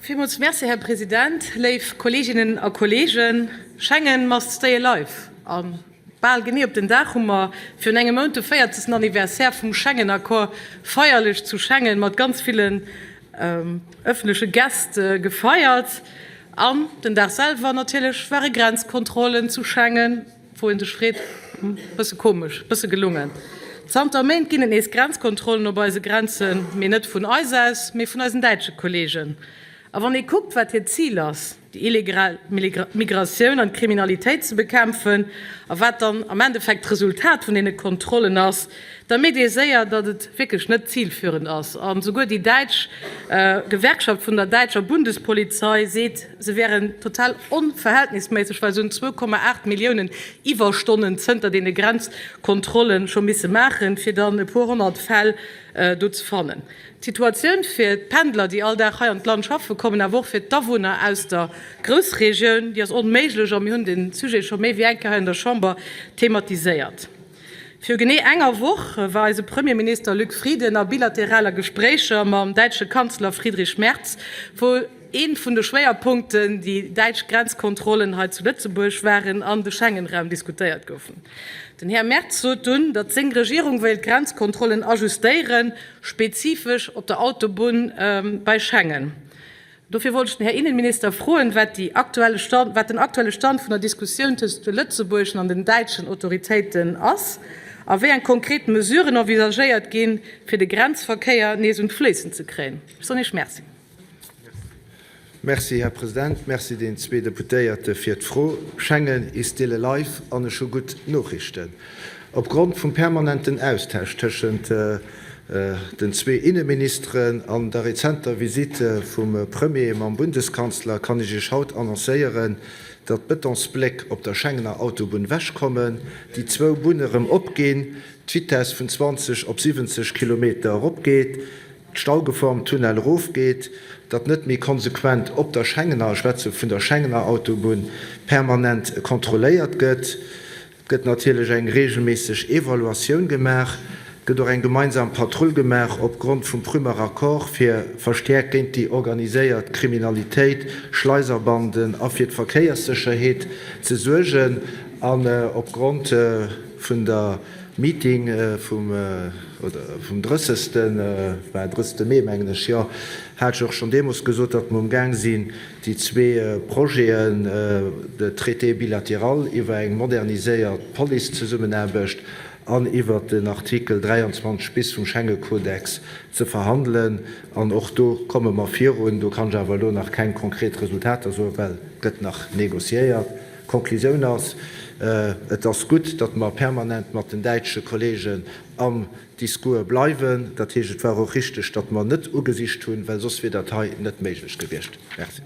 Villmools Merci, Här President. Léif Kolleeginnen a Kolleegen, Schengen must stay alive. A bal genee op den Dag hu mer virun engem Mount de véierzegsten Anniversaire vum Schengen-Accord feierlech zu Schengen mat ganz villen ëffentleche Gäst gefeiert. An den Dag selwer natierlech ware Grenzkontrollen zu Schengen. Wou een sech freet, hm, bësse komesch, bësse gelungen. Zanter Méint ginn et nees Grenzkontrollen op eise Grenzen, mee net vun eis aus, mee vun eisen däitsche Kolleegen. A wann ee kuckt, wat hiert Zil ass, déi illegal Migratioun an d'Kriminalitéit ze bekämpfen, a wat dann am Endeffekt d'Resultat vun deene Kontrollen ass, da mierkt ee séier, datt et wierklech net zilführend ass. A souguer déi däitsch Gewerkschaft vun der däitscher Bundespolizei seet, Se wären total onverhältnisméisseg, well se hunn 2,8 Milliounen Iwwerstonnen zënter deene Grenzkontrollen scho misse maachen, fir dann e puer 100 Fäll do ze fannen. D'Situatioun fir d'Pendler, déi all Dag hei an d'Land schaffe kommen, awer och fir d'Awunner aus der Groussregioun, déi ass onméiglech a mir hunn de Sujet scho méi wéi eng Kéier hei an der Chamber thematiséiert. Viru genee enger Woch war eise Premierminister Luc Frieden a bilateraler Gespréicher mam däitsche Kanzler Friedrich Merz, wou ee vun de Schwéierpunkten déi däitsch Grenzkontrollen hei zu Lëtzebuerg waren an de Schengenraum diskutéiert goufen. Den Här Merz sot dunn, datt seng Regierung wéilt d'Grenzkontrollen ajustéieren, spezifesch op der Autobunn bei Schengen. Dofir wollt ech den Här Innenminister froen, wat déi aktuelle Stand, wat den aktuelle Stand vun der Diskussioun tëscht de lëtzebuergeschen an den däitschen Autoritéiten ass a wéi eng konkret Mesuren envisagéiert ginn, fir de Grenzverkéier nees un d'Fléissen ze kréien. Ech soen Iech Merci. Merci, Här President. Merci den zwee Deputéierte fir d'Fro. Schengen is still alive an ech hu gutt Nooriichten. Opgrond vum permanenten Austausch tëschent den zwee Inneministeren an der rezenter Visitt vum Premier mam Bundeskanzler kann ech Iech haut annoncéieren, datt d'Betonsbléck op der Schengener Autobunn wechkommen, déi zwou Bunne rëm opginn, d'Vitess vun 20 op 70 Kilometer eropgeet, d'Staugefor am Tunnel erofgeet, datt net méi konsequent op der Schengener, ech schwätze vun der Schengener Autobunn, permanent kontrolléiert gëtt. Et gëtt natierlech eng regelméisseg Evaluatioun gemaach. Et gëtt och eng gemeinsam Patrull gemaach opgrond vum Prümer Accord, fir verstäerkt géint déi organiséiert Kriminalitéit, Schleiserbanden a fir d'Verkéierssécherheet ze suergen. An opgrond vun der Meeting vum vum drëssegsten, war drësste Mee mengen ech, jo, hat ech och schonn deemools gesot, datt mer umgaang sinn, déi zwee Projeten, de Traité bilatéral iwwer eng moderniséiert Police-Zesummenaarbecht an iwwert den Artikel 23 bis vum Schengekodex ze verhandelen. An och do komme mer virun. Do kann ech awer elo nach keng konkret Resultater soen, well et gëtt nach négociéiert. D'Konklusioun ass, Et ass gutt, datt mer permanent mat den däitsche Kollegen am Discours bleiwen. Dat heescht, et war och richteg, datt mer net ugesicht hunn, well soss wier dat hei net méiglech gewiescht. Merci.